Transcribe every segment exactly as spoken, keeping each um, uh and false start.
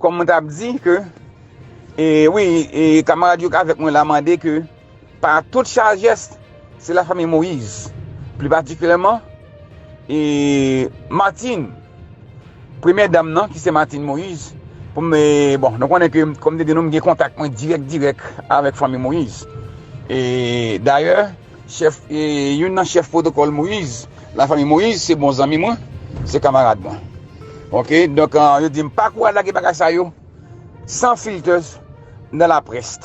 Kòm mwen t ap di ke, e, wi, e, kamarad yo k avèk mwen la mande ke pa tout sajès, se lafanmi Moyiz. Pli patikilyèman, e, Martine, premyè dam nan, ki se Martine Moïse, pou m, e, bon, nou konnen ke, kòm m te di nou, m gen kontak mwen dirèk, dirèk avèk fanmi Moïse. E, dayè, chèf, e, youn nan chèf pwotokòl Moïse, lafanmi Moïse, se bon zanmi mwen, se kamarad mwen. Oke, donk, e, yo di m pa kouraj lage bagay sa yo, san filtè nan laprès.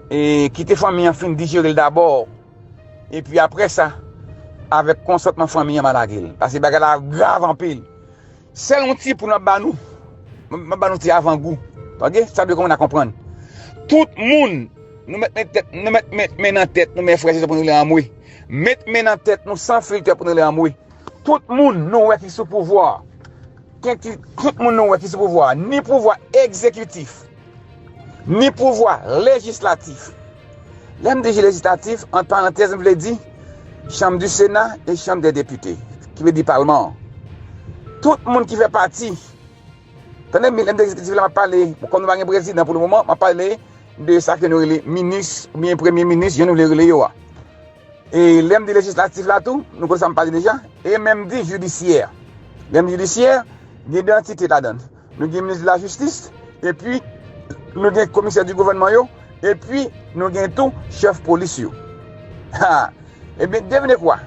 E, kite fanmi an fin dijere l dabò. Epi apre sa, avèk konsantman fanmi an, m a lage l. Paske bagay la grav anpil. Sèl yon ti poul m ap ba nou. M ap ba nou ti avangou. Tande? Sa dwe kòmanse konprann. Tout moun, nou mèt met tèt, nou mèt met men nan tèt nou, men frè, se pou nou rele anmwe. Met men nan tèt nou san filtè pou nou rele anmwe. Tout moun nou wè ki sou pouvwa, ki, ki, tout moun nou wè ki sou pouvwa, ni pouvwa egzekitif, ni pouvwa lejislatif. Lè m di lejislatif, ant parantèz, m vle di Chanm di Sena e Chanm dè Depite, ki vle di palman an. Tout moun ki fè pati, tande byen, lè m di egzekitif la, m ap pale, kòm nou pa gen prezidan pou le moman, m ap pale de sa ke nou rele minis, oubyen premye minis, jan nou vle rele yo a. E lè m di lejislatif la tou, nou konn sa m pale deja, e menm di jidisyè. Lè m di jidisyè, gen de antite ladan l. Nou gen minis de lajistis, epi nou gen komisè di gouvènman yo, epi nou gen tou chèf polis yo. Ha! Ebyen, devine kwa?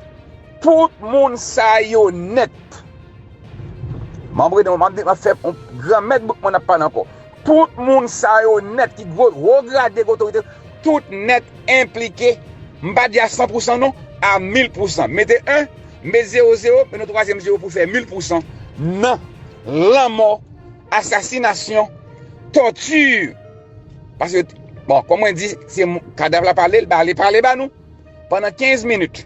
Tout moun sa yo nèt. M ap rele, m ap di, m ap fè yon granmèt bout mwen ap pale ankò. Tout moun sa yo nèt ki gwo, wo grade, gwo otorite, tout nèt enplike. M pa di a san pousan non, a mil pousan. Mete en, mete zewo zewo, mete yon twazyèm zewo pou fè mil pousan nan lanmò, asasinasyon, tòti. Paske, bon, kòm mwen di, se mou-, kadav la pale, l ba, li pale ba nou pandan kenz minit.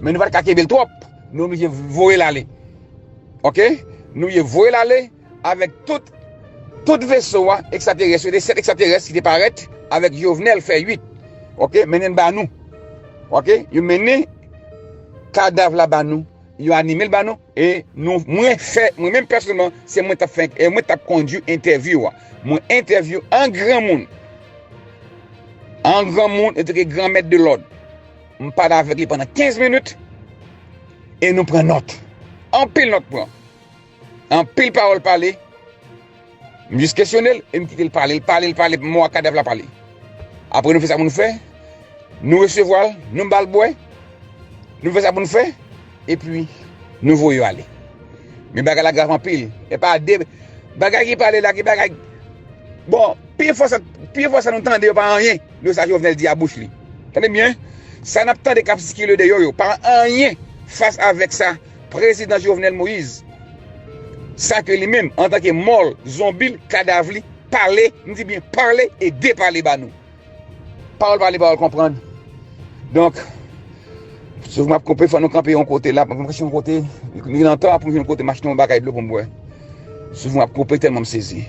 Men nou pa t ka kenbe l twòp. Nou oblije voye l ale. Oke? Nou oblije voye l ale avèk tout, tout veso a, ekstraterès yo, te sèt ekstraterès ki te parèt avèk Jovenel fè uit. Oke? Mennen l ba nou. Oke? Yo mennen kadav la ba nou. Yo anime l ba nou. E nou, mwen fè, mwen menm pèsonèlman, se mwen t ap fè, e mwen t ap kondui entèvyou a. Mwen entèvyou an granmoun. An granmoun, e te ke granmèt de lòd. M pale avèk li pandan kenz minit. E nou pran nòt. Anpil nòt pran. Anpil pawòl pale. M jis kesyone l e m kite l pale, l pale, l pale, mò a kadav la pale. Apre nou fè sa pou nou fè, nou resevwa l, nou ba l bwè, nou fè sa pou nou fè, epi nou voye yo ale. Men bagay la grav anpil. E pa de bagay ki pale la, ki bagay. Bon, pi fò sa, pi fò sa nou tande yo pa anyen de sa Jovenel di a bouch li. Tande byen, sa n ap tande k ap sikile deyò yo pa anyen fas avèk sa prezidan Jovenel Moïse, sa ke li menm, antanke mò l, zonbi l, kadav li, pale, m di byen pale e depale ba nou. Pawòl pale, pawòl konprann. Donk, souf m ap koupe, fò nou kanpe yon kote la, m ap mache yon kote, li nan tan pou m jwenn kote m achte yon bagay dlo pou m bwè. Souf m ap koupe tèlman m sezi.